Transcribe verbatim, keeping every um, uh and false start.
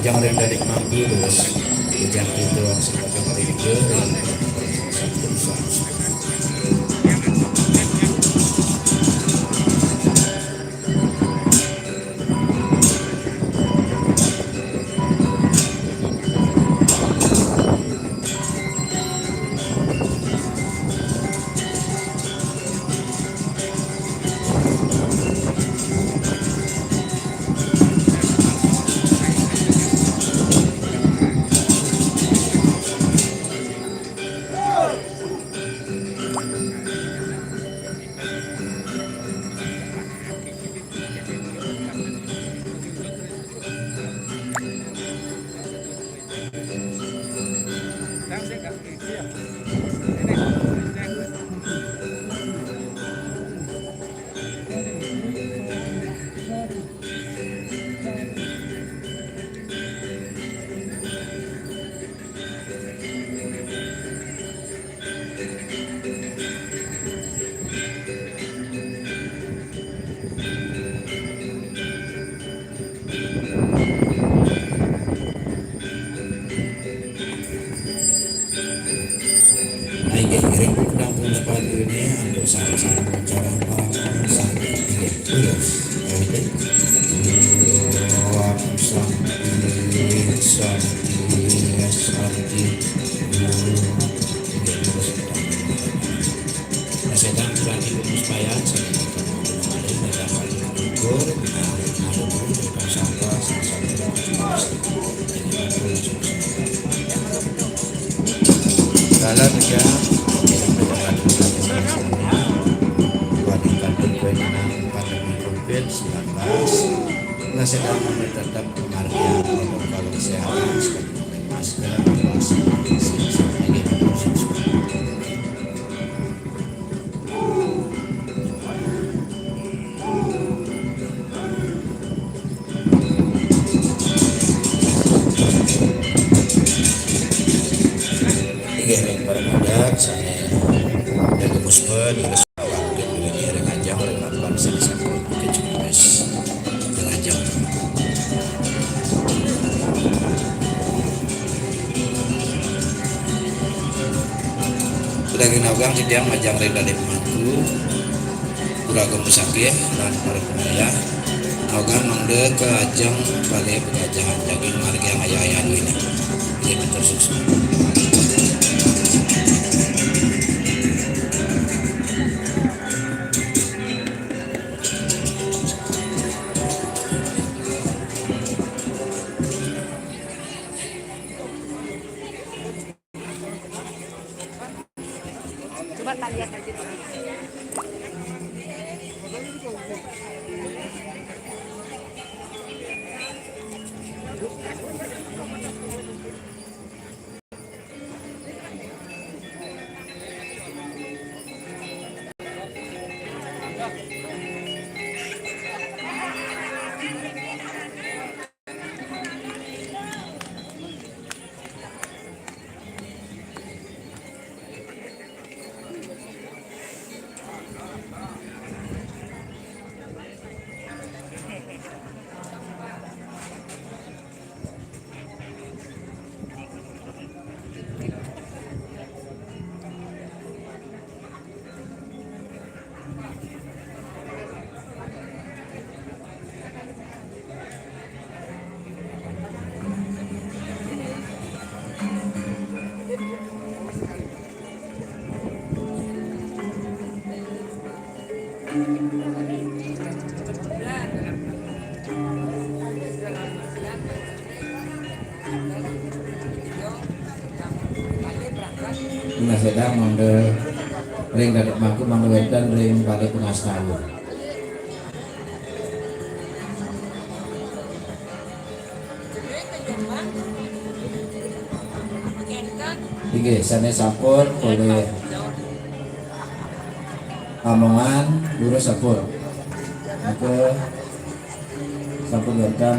Orang dari Manggu, terus, hujan itu, sebagai paling. Ayo, kirim pedang pun sepatu ini untuk sama-sama mencorang orang-orang sakit. Iya, iya. Oke. Om Santi, Santi, Santi. Om. Oke, terus kita. Nah, saya tahu berarti supaya saya kembali, saya kembali bersyukur, nah, bersyukur, bersyukur, sampah, sampah, sampah, sampah. Kalau dia, buat tingkat berikutnya, pandemi covid sembilan belas, nah, sedang tetap pengertian protokol kesehatan seperti masker, ini. Inggih, ring para pandak, sané dados puspa, dados awak, inggih, ring ajeng, ring papan, sané sampun kecumès. Ring ajeng. Saking nawegang titiang majeng ring Dané Pemangku, Pura Agung Pesakih, lan para pangayah, nawegang mangda ka ajeng Balé Pegajahan, jagi margiang ayah-ayah duéné. Inggih, matur suksma. Coba kita lihat aja dulu. Nah, sedang mangda ring Dané Pemangku, mangda wénten ring Balé Pengastawa. Inggih, sané sampun polih amongan, durus sampun. Maka sampun wénten